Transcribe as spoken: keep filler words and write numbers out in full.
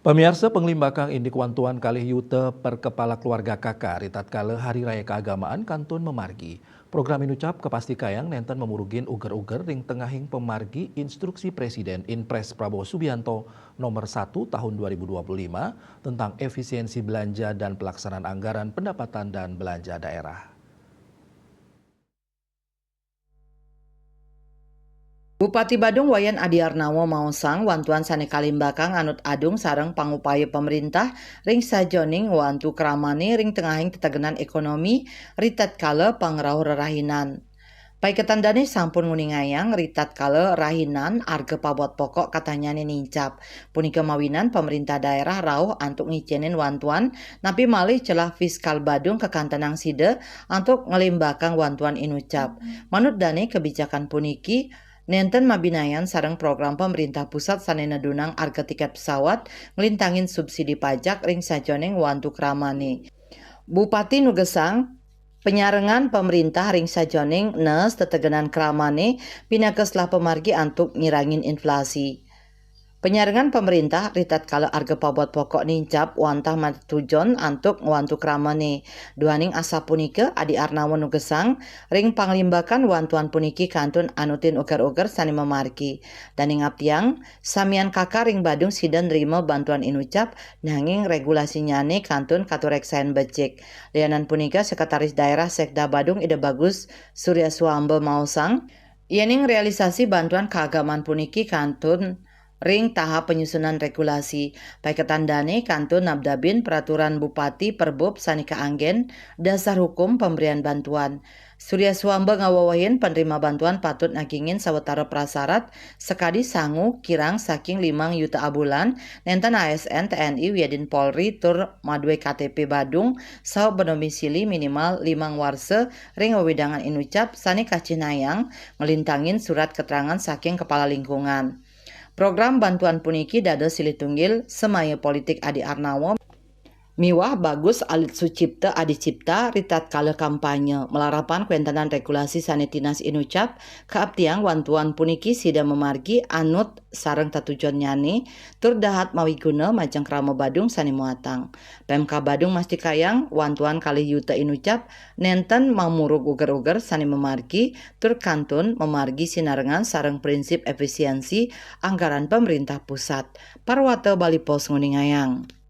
Pamiarsa, panglimbakang indik wantuan kalih yuta per kepala keluarga K K ritatkala Hari Raya Keagamaan kantun mamargi. Program inucap kapastikayang nenten mamurugin uger-uger ring tengahing pamargi Instruksi Presiden Inpres Prabowo Subianto nomor satu tahun dua ribu dua puluh lima tentang efisiensi belanja dan pelaksanaan anggaran pendapatan dan belanja daerah. Bupati Badung Wayan Adi Arnawa maosang wantuan sane kalimbakang anut adung sareng pangupaya pamerintah ring sajoning wantu kramane ring tengahing tetegenan ekonomi ritatkala pangrauh rerahinan. Paiketan dane sampun nguningayang ritatkala rahinan arga pabot pokok katahnyane nincap. Punika mawinan pamerintah daerah rauh antuk ngicenin wantuan, napi malih celah fiskal Badung kakantenang sida antuk nglimbakang wantuan inucap. Manut dane, kebijakan puniki nenten mabinayan sareng program pamerintah pusat sane nedunang arga tiket pesawat nglintangin subsidi pajak ring sajoning wantu kramane. Bupati nugesang, panyarengan pamerintah ring sajoning nes tetegenan kramane pinaka selah pamargi antuk nyirangin inflasi. Panyarengan pamerintah ritatkala arga pabot pokok nincap wantah matujon antuk ngwantu kramane. Duaning asapunika, Adi Arnawa nugesang ring panglimbakan wantuan puniki kantun anutin uger-uger sane mamargi. Dane ngaptiang, samian K K ring Badung sida nrima bantuan inucap, nanging regulasinyane kantun katureksain becik. Lianan punika, Sekretaris Daerah Sekda Badung Ida Bagus Surya Swamba maosang, yening realisasi bantuan keagamaan puniki kantun ring tahap penyusunan regulasi. Paiketan dane kantun nabdabin peraturan Bupati Perbub sane kaanggen dasar hukum pemberian bantuan. Surya Swamba ngawewehin penerima bantuan patut nagingin sawatara prasarat sakadi sangu kirang saking limang yuta abulan, nenten A S N, T N I, wiadin Polri tur madue K T P Badung saha berdomisili minimal limang warsa ring wewidangan inucap sane kacihnayang nglintangin surat keterangan saking kepala lingkungan. Program bantuan puniki dados silih tunggil semaya politik Adi Arnawa miwah Bagus Alit Sucipta Adi Cipta ritatkala kampanye. Malarapan kawéntenan regulasi sane tinas inucap, kaaptiang wantuan puniki sida mamargi anut sareng tetujonnyane tur dahat mawiguna majeng krama Badung sane muatang. Pemkab Badung mastikayang wantuan kalih yuta inucap nenten mamurug uger-uger sane mamargi tur kantun mamargi sinarengan sareng prinsip efisiensi anggaran pamerintah pusat. Parwata Bali Post nguningayang.